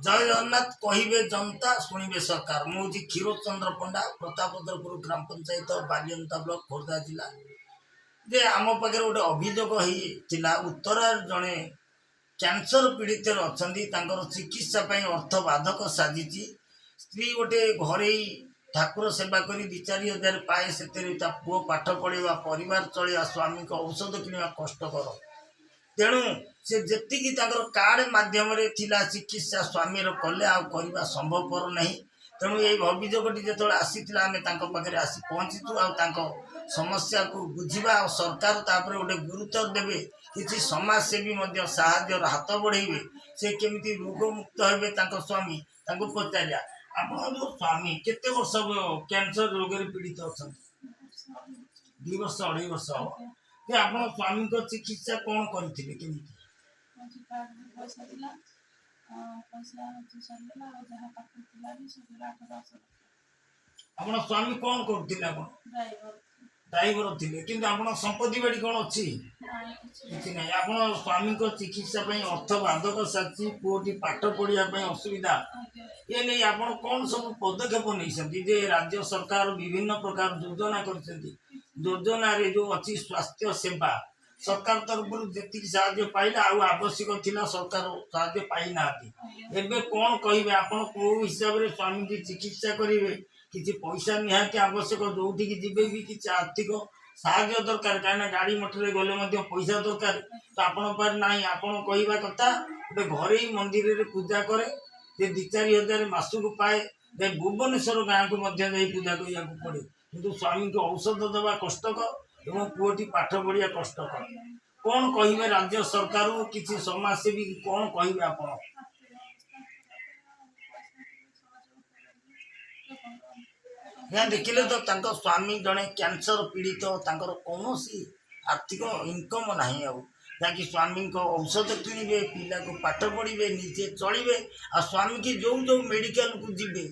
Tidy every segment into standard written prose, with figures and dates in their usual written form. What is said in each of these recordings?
ଜୟ ଜଗନ୍ନାଥ। କହିବେ ଜନତା, ଶୁଣିବେ ସରକାର। ମୁଁ ହେଉଛି କ୍ଷୀରୋଦ ଚନ୍ଦ୍ର ପଣ୍ଡା, ପ୍ରତାପରୁଦ୍ରପୁର ଗ୍ରାମ ପଞ୍ଚାୟତ, ବାଲିଅନ୍ତା ବ୍ଲକ, ଖୋର୍ଦ୍ଧା ଜିଲ୍ଲା। ଯେ ଆମ ପାଖରେ ଗୋଟେ ଅଭିଯୋଗ ହେଇଥିଲା, ଉତ୍ତରାର ଜଣେ କ୍ୟାନ୍ସର ପୀଡ଼ିତରେ ଅଛନ୍ତି, ତାଙ୍କର ଚିକିତ୍ସା ପାଇଁ ଅର୍ଥ ବାଧକ ସାଜିଛି। ସ୍ତ୍ରୀ ଗୋଟେ ଘରୋଇ ଠାକୁର ସେବା କରି 2-4 ହଜାର ପାଏ। ସେଥିରେ ତା ପୁଅ ପାଠ ପଢ଼ିବା, ପରିବାର ଚଳିବା, ସ୍ୱାମୀଙ୍କ ଔଷଧ କିଣିବା କଷ୍ଟକର। ତେଣୁ ସେ ଯେତିକି ତାଙ୍କର କାର୍ଡ଼ ମାଧ୍ୟମରେ ଥିଲା, ଚିକିତ୍ସା ସ୍ୱାମୀର କଲେ, ଆଉ କରିବା ସମ୍ଭବପର ନାହିଁ। ତେଣୁ ଏଇ ଅଭିଯୋଗଟି ଯେତେବେଳେ ଆସିଥିଲା, ଆମେ ତାଙ୍କ ପାଖରେ ଆସି ପହଞ୍ଚିଛୁ ଆଉ ତାଙ୍କ ସମସ୍ୟାକୁ ବୁଝିବା ଆଉ ସରକାର ତାପରେ ଗୋଟେ ଗୁରୁତ୍ୱ ଦେବେ, କିଛି ସମାଜସେବୀ ମଧ୍ୟ ସାହାଯ୍ୟର ହାତ ବଢ଼େଇବେ, ସେ କେମିତି ରୋଗମୁକ୍ତ ହେବେ ତାଙ୍କ ସ୍ୱାମୀ, ତାଙ୍କୁ ପଚାରିବା। ଆପଣଙ୍କ ଯେଉଁ ସ୍ୱାମୀ କେତେ ବର୍ଷ କ୍ୟାନ୍ସର ରୋଗରେ ପୀଡ଼ିତ ଅଛନ୍ତି? 2 ବର୍ଷ, 2.5 ବର୍ଷ ହବ। ଯେ ଆପଣ ସ୍ୱାମୀଙ୍କ ଚିକିତ୍ସା କ'ଣ କରିଥିଲେ, କେମିତି? ହଉଛି କାର୍ଡ଼ରେ ପଇସା ଥିଲା, ପଇସା ହଉଛି ସରିଗଲା। ଆଉ ଯାହା ପାଖରେ ଥିଲା ବି ସରିଗଲା, 8-10 ଲକ୍ଷ। ଆପଣ ସ୍ୱାମୀ କ'ଣ କରୁଥିଲେ ଆପଣ? ଡ୍ରାଇଭର। ଡ୍ରାଇଭର ଥିଲେ। କିନ୍ତୁ ଆପଣ ସମ୍ପତ୍ତି ବାଡ଼ି କ'ଣ ଅଛି? ନାଇଁ, କିଛି। କିଛି ନାହିଁ। ଆପଣ ସ୍ୱାମୀଙ୍କ ଚିକିତ୍ସା ପାଇଁ ଅର୍ଥ ବାଧକ ସାଜିଛି, ପୁଅଟି ପାଠ ପଢ଼ିବା ପାଇଁ ଅସୁବିଧା। ଆଜ୍ଞା। ଏ ନେଇ ଆପଣ କ'ଣ ସବୁ ପଦକ୍ଷେପ ନେଇଛନ୍ତି? ଯେ ରାଜ୍ୟ ସରକାର ବିଭିନ୍ନ ପ୍ରକାର ଯୋଜନା କରିଛନ୍ତି, ଯୋଜନାରେ ଯେଉଁ ଅଛି ସ୍ୱାସ୍ଥ୍ୟ ସେବା, ସରକାର ତରଫରୁ ଯେତିକି ସାହାଯ୍ୟ ପାଇଲେ, ଆଉ ଆବଶ୍ୟକ ଥିଲା, ସରକାର ସାହାଯ୍ୟ ପାଇନାହାନ୍ତି। ଆଜ୍ଞା। ଏବେ କ'ଣ କହିବେ ଆପଣ? କେଉଁ ହିସାବରେ ସ୍ୱାମୀକି ଚିକିତ୍ସା କରିବେ? କିଛି ପଇସା ନିହାତି ଆବଶ୍ୟକ। ଯୋଉଠିକି ଯିବେ ବି କିଛି ଆର୍ଥିକ ସାହାଯ୍ୟ ଦରକାର, କାହିଁକିନା ଗାଡ଼ି ମଟରରେ ଗଲେ ମଧ୍ୟ ପଇସା ଦରକାର। ତ ଆପଣଙ୍କ ପାଖରେ ନାହିଁ। ଆପଣ କହିବା କଥା, ଗୋଟେ ଘରୋଇ ମନ୍ଦିରରେ ପୂଜା କରେ, ଯେ 2-4 ହଜାର ମାସକୁ ପାଏ, ଯାଇ ଭୁବନେଶ୍ୱର ଗାଁକୁ ମଧ୍ୟ ଯାଇ ପୂଜା କରିବାକୁ ପଡ଼େ। କିନ୍ତୁ ସ୍ୱାମୀଙ୍କୁ ଔଷଧ ଦେବା କଷ୍ଟକର ଏବଂ ପୁଅଟି ପାଠ ପଢ଼ିବା କଷ୍ଟକର। କ'ଣ କହିବେ ରାଜ୍ୟ ସରକାର, କିଛି ସମାଜସେବୀ, କ'ଣ କହିବେ ଆପଣ? ଆର୍ଥିକ ଅବସ୍ଥା ଖରାପ, ଆଉ ପଇସା ଟିକେ ସହଯୋଗ କରନ୍ତୁ ଲୋକଙ୍କ। ଏହା ଦେଖିଲେ ତ, ତାଙ୍କ ସ୍ୱାମୀ ଜଣେ କ୍ୟାନ୍ସର ପୀଡ଼ିତ, ତାଙ୍କର କୌଣସି ଆର୍ଥିକ ଇନକମ୍ ନାହିଁ। ଆଉ ଯାହାକି ସ୍ୱାମୀଙ୍କ ଔଷଧ କିଣିବେ, ପିଲାକୁ ପାଠ ପଢ଼ିବେ, ନିଜେ ଚଳିବେ, ଆଉ ସ୍ୱାମୀକି ଯେଉଁ ଯେଉଁ ମେଡ଼ିକାଲକୁ ଯିବେ,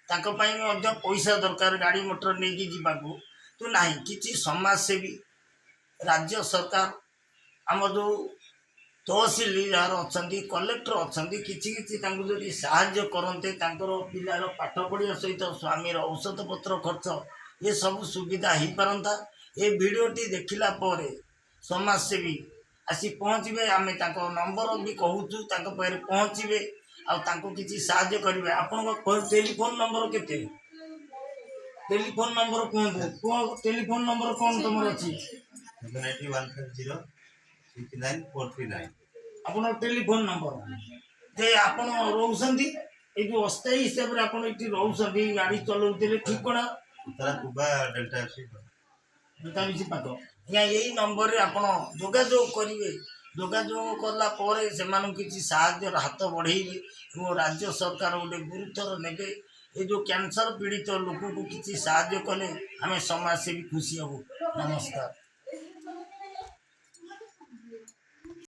ତାଙ୍କ ପାଇଁ ମଧ୍ୟ ପଇସା ଦରକାର ଗାଡ଼ି ମଟର ନେଇକି ଯିବାକୁ। ତ ନାହିଁ। କିଛି ସମାଜସେବୀ, ରାଜ୍ୟ ସରକାର, ଆମ ଯେଉଁ ତହସିଲଦାର ଅଛନ୍ତି, କଲେକ୍ଟର ଅଛନ୍ତି, କିଛି କିଛି ତାଙ୍କୁ ଯଦି ସାହାଯ୍ୟ କରନ୍ତେ, ତାଙ୍କର ପିଲାର ପାଠ ପଢ଼ିବା ସହିତ ସ୍ୱାମୀର ଔଷଧପତ୍ର ଖର୍ଚ୍ଚ, ଏସବୁ ସୁବିଧା ହେଇପାରନ୍ତା। ଏ ଭିଡ଼ିଓଟି ଦେଖିଲା ପରେ ସମାଜସେବୀ ଆସି ପହଞ୍ଚିବେ। ଆମେ ତାଙ୍କ ନମ୍ବର ବି କହୁଛୁ, ତାଙ୍କ ପାଖରେ ପହଞ୍ଚିବେ ଆଉ ତାଙ୍କୁ କିଛି ସାହାଯ୍ୟ କରିବେ। ଆପଣଙ୍କ ଟେଲିଫୋନ୍ ନମ୍ବର କେତେ? ଟେଲିଫୋନ୍ ନମ୍ବର କୁହନ୍ତୁ। କୁହ, ଟେଲିଫୋନ୍ ନମ୍ବର କ'ଣ ତୁମର ଅଛି? 78150 69439. ଆପଣ ଟେଲିଫୋନ୍ ନମ୍ବର। ଯେ ଆପଣ ରହୁଛନ୍ତି, ଏଇ ଯେଉଁ ଅସ୍ଥାୟୀ ହିସାବରେ ଆପଣ ଏଠି ରହୁଛନ୍ତି, ଗାଡ଼ି ଚଲାଉଥିଲେ, ଠିକଣା? ଉତ୍ତରା କୁବା, ଡେଲ୍ଟା ଏଫ୍ ସି। ବେଶୀ ପାଖ। ଆଜ୍ଞା, ଏଇ ନମ୍ବରରେ ଆପଣ ଯୋଗାଯୋଗ କରିବେ। ଯୋଗାଯୋଗ କଲା ପରେ ସେମାନଙ୍କୁ କିଛି ସାହାଯ୍ୟର ହାତ ବଢ଼େଇବେ ଏବଂ ରାଜ୍ୟ ସରକାର ଗୋଟେ ଗୁରୁତ୍ୱର ନେବେ। ଏ ଯେଉଁ କ୍ୟାନ୍ସର ପୀଡ଼ିତ ଲୋକକୁ କିଛି ସାହାଯ୍ୟ କଲେ ଆମେ ସମାଜସେବୀ ଖୁସି ହେବୁ। ନମସ୍କାର।